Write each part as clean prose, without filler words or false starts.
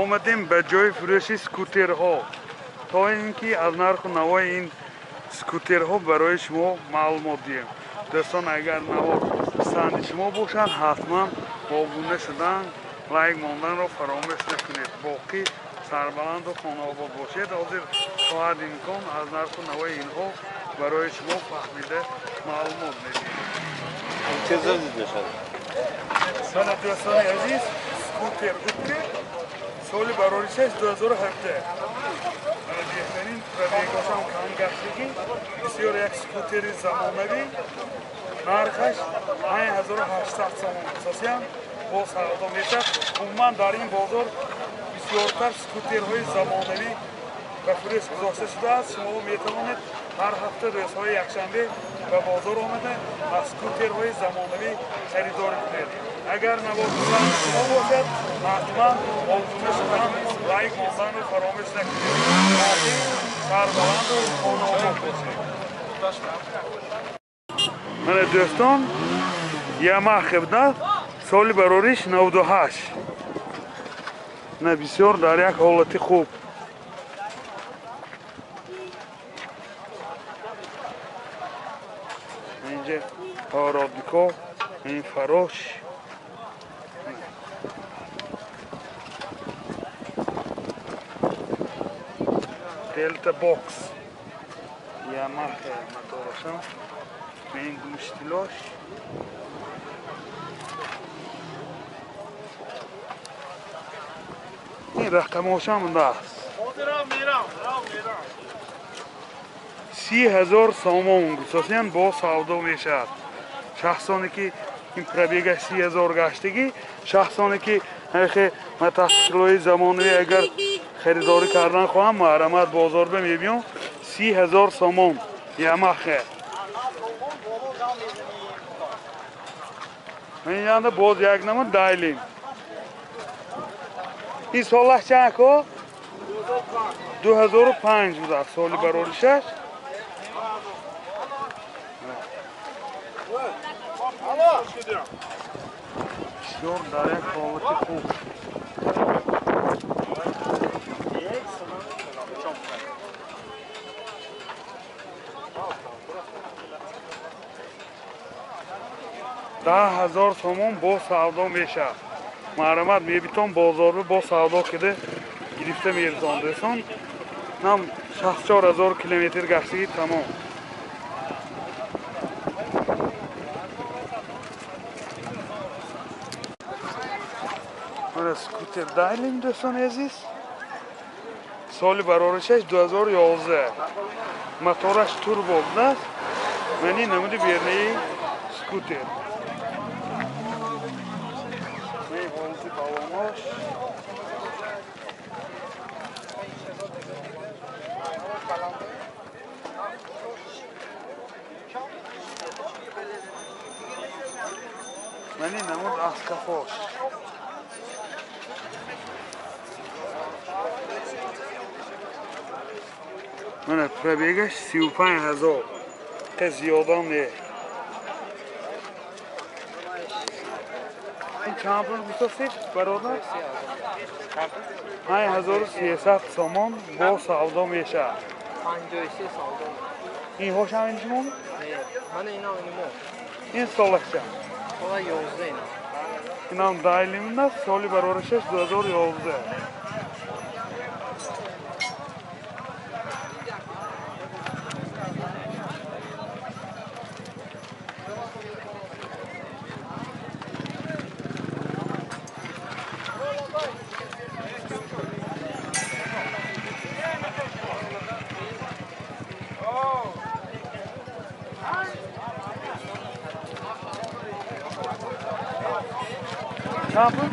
Омадем ба ҷои фурӯши скутерҳо, то ин ки аз нарху навои ин скутерҳо барои шумо маълумот диҳем. Дӯстон, агар навор писанди шумо бошад, ҳатман обуна шудан, лайк монданро фаромӯш накунед. Боқӣ сарбаланду хонаобод бошед. Ҳозир хоҳад имкон аз нарху навои инҳо барои шумо фаҳмида маълумот медиҳем. Мана дӯстони азиз, скутер Укки соли бароришаш 2017. Беҳтарин пробегошам кам гаштагӣ, бисёр як скутери замонавӣ, нархаш 5800 сомон асосиям бо савдо мешавад. Умуман дар ин бозор бисёртар скутерҳои замонавӣ ба фурӯш гузошта шудааст. Шумо метавонед ҳар ҳафта рӯзҳои якшанбе ба бозор омада аз скутерҳои замонавӣ харидорӣ кунед. Агар навор писанди шумо бошад, ҳатман обуна шудан, лайк монданро фаромӯш накунед. Боқӣ сарбаланду хонаобод бошед. Мана дӯстон, Ямаха буда, соли барориш 98. На бисёр дар як ҳолати хуб. Инҷа пародико, ин фарош. Делта бокс. Ямаха моторошам. Ин гумштилош. Ин рақамошам аст. 30,000 сомон гусосиян бо савдо мешавад. Шахсоне ки ин пробега 30,000 гаштагӣ, шахсоне ки ҳамихе мотосиклҳои замонавӣ агар харидорӣ кардан хоҳам, маҳрамат бозор ба мебиём. 30,000 сомон Ямаха. Инҷанда боз як намуд Дайлин. Ин солаш чанд ко? 2005 буда соли бароришаш. Бисёр дар як ҳолати хуб. 10,000 сомон бо савдо мешавад. Маҳрамат мебитон бозорро бо савдо кида гирифта мерисон. Дӯстон, нам 64,000 километр гаштагӣ тамом. Мана скутер Дайлин, дӯстони азиз, соли бароришаш 2011, мотораш турбо будааст. Мани намуди бернаи скутер. Ҳолати балонош. Мани намуд аскафош. Мана пробегаш 35,000. Қа зиёдам не. Ин чанд пул гуфтастед, бародар? 5300 сомон бо савдо мешавад. 53 савдо. Инҳо шам ин шумо? Не, мана инам ин мо. Ин солаш чанд? Сола 11 инам. Инам Дайлин аст, соли бароришаш 2011. Чанд пул?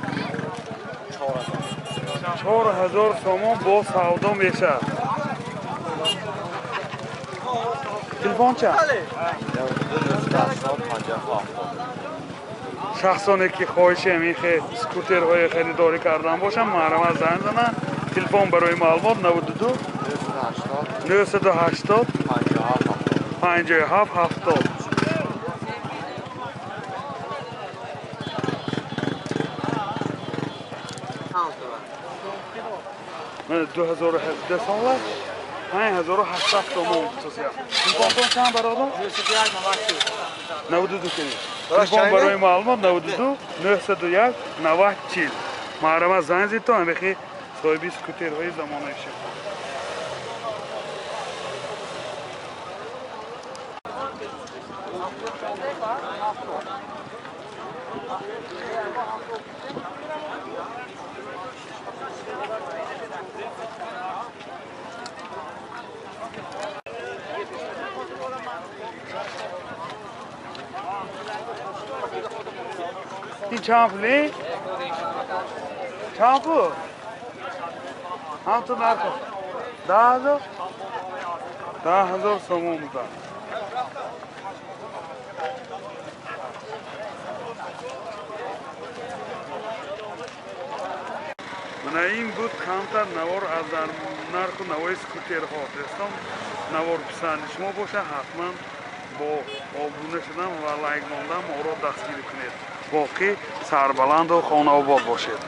4,000 сомон бо савдо мешавад. Телефон чанд? Шахсоне ки хоҳиши ҳамин скутерҳои харидорӣ кардан бошанд, маҳрамат занг зананд. Телефон барои маълумот 92 980 57 70. Мана 2017 солаш 5800 сомон гуфтасиям. Телефонтон чанд, бародар? 901 90. 92 кунед. Телефон барои маълумот 92 901 90 40. Маҳрама, занг зидто, ҳамехи соҳиби скутерҳои замонави шуд. Ин чанд пули? Чанд пул? Ҳам ту нарх 10,000? 10,000 сомон буда. Мана ин буд камтар навор аз нарху навои скутерҳо. Дӯстон, навор писанди шумо боша, ҳатман бо обуна шудан ва лайк мондан моро дастгирӣ кунед. Боқӣ сарбаланду хонаобод бошед.